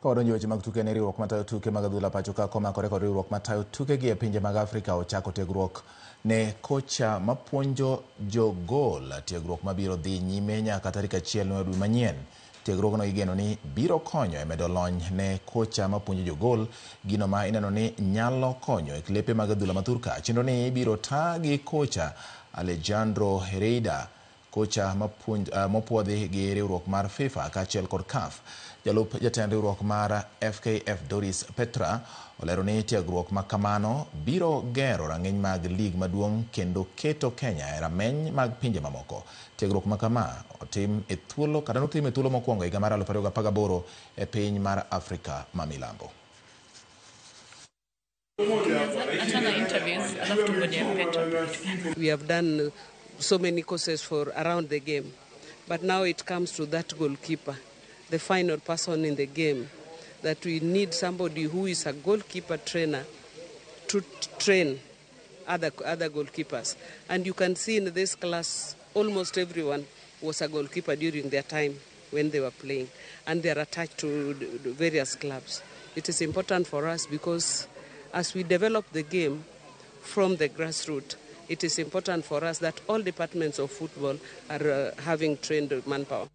Ka wadonjo e weche mag tuke ne riwruok matayo tuke mag adhula pacho ka komakore kod riwruok matayo tukegi e pinje mag Afrika ochako tiegruok ne kocha mapuonjo jogol, tiegruok mabiro dhi nyime nyaka tarik 1 dwe manyien. Tiegruogno igeno ni biro konyo e medo lony ne kocha mapuonjo jogol, gino ma ineno ni nyalo konyo e klepe mag adhula ma thurka. Chenro ni ibiro taa gi kocha Alejandro Hereida, kocha mopuodhi gi riwruok mar FIFA kaachiel kod CAF. Jalup jatend riwruok mar FKF Doris Petra olero ni tiegruok ma kamano biro gero rang'iny mag lig maduong' kendo keto Kenya e rameny mag pinje mamoko. Tiegruok ma kama otim e thuolo kata notim e thuolo mokwongo higa mar 2018 e piny mar Afrika ma Milambo. Achana interviews, alafu tungoje Petra. We have done so many courses for around the game, but now it comes to that goalkeeper, the final person in the game, that we need somebody who is a goalkeeper trainer to train other goalkeepers. And you can see in this class, almost everyone was a goalkeeper during their time when they were playing, and they are attached to various clubs. It is important for us because as we develop the game from the grassroots, it is important for us that all departments of football are having trained manpower.